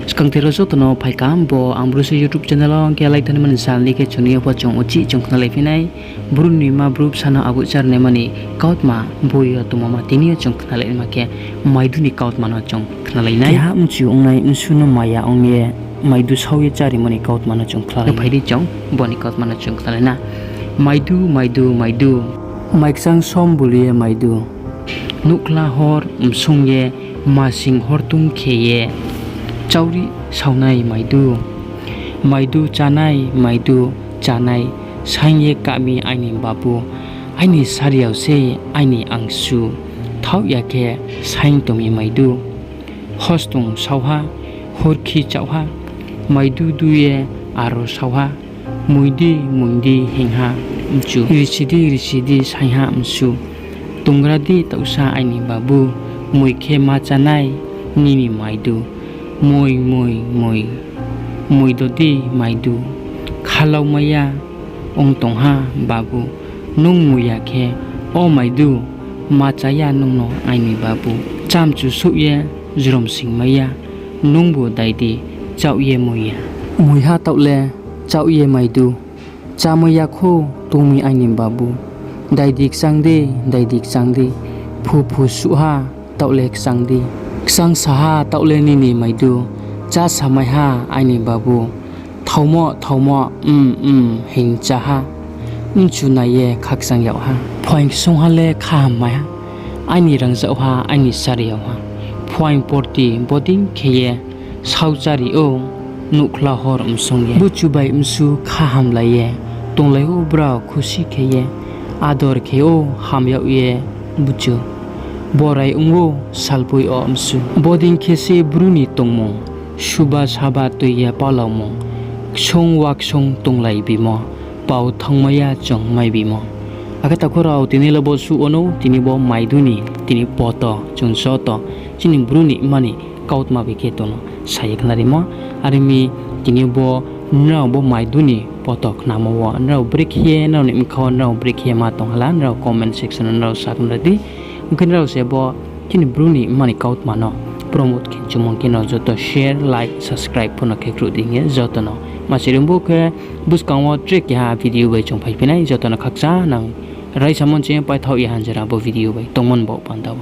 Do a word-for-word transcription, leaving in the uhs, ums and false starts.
Skang tei rao joto no phaikam bo ang Bru Soi YouTube channel o, hing khe lai thani mani sal ni khe chung ni yo pho chung uchih chung khnalai phi nai. Bru ni ma Bru bsa no abuh chárnai mani kautma boi yo tongmo ma tini yo chung khnalai ma khe maidu ni kautma no chung khnalai nai. Keha mchu ongnai msu no maya ong ye maidu sau ye chárimo ni kautma no chung khnalai nai. Phai di chung bo ni kautma no chung khnalai na. Maidu, maidu, maidu. Maikchang som buli ye maidu. Nouhkhla hor msung ye, masing hortung khe ye, chaurih saonai maidu. Maidu chánai, maidu chánai, saing ye kah mi aini babu. Aini sariao se aini angsu, thaoh ya khe saing tong mi maidu. Hostong saoha, horkhi chaohha, maidu du ye aro saoha, mui di, mui di hing ha mchu, risi di, risi di saing ha msu. Tongra di taohsa aini babu, mui khe ma chánai nini maidu. Mui, mui, mui, mui do di maidu. Khalau mai ya ong tong ha babu, nung mui ya khe, o maidu, ma chá ya nung no aini babu. Chámchu souh ye jrom sing mai ya, nungbu dai di, chaoh ye mui ya. Mui ha taoh le chaoh ye maidu, chámai ya kho tong mi aini babu. Dai di kchang di, dai di kchang di, phu phu suh ha taoh le kchang di. Kchang sa ha taoh le nini maidu, chá sa mai ha aini babu. Thaomo, thaomo, mm, mm, hing chá ha. Mchu nai ye khakchang yag ha. Phuaing ksung ha le khaham mai ha. Aini rangzag ha, aini sariao ha. Phuaing porti bodei khe ye sao chári ou, nouhkhla hor msung ye. Buchu bai msu khahamlai ye tonglai ou brao khusi khe ye. Ador khe ou ham yag ye buchu. Borai ong ou salpoi yo msu. Bodei khe se Bru ni tongmung. Suba saba tui ye palaomung. Ksung wa ksung tonglai bimo. Pau thanngmai ya chung mai bimo. Akhe takhu rao tini le bo suh wo no, tini bo maidu ni, tini poto, chung joto, chini Bru ni mani kautma bai khe tong no sa ye khnarimo. Are mi tini bo nrao bo maidu ni poto khnamo wo, nrao brekhe ye, nrao ni bkha wo nrao brekhe ye ma tong ha la, nrao comment section wo nrao sa khnari di. Ong khe nrao se bo chini Bru ni mani kautma no promote khe chumung khe no joto share, like, subscribe pho no khe khruh di hing ye joto no. Masi rungbu khe buskang wo tre keha video bai chung phaiphi nai, joto no khakchang nang raisa mon ching ye paithaoh ye hanjera bo video bai tongmo ni bo panda wo.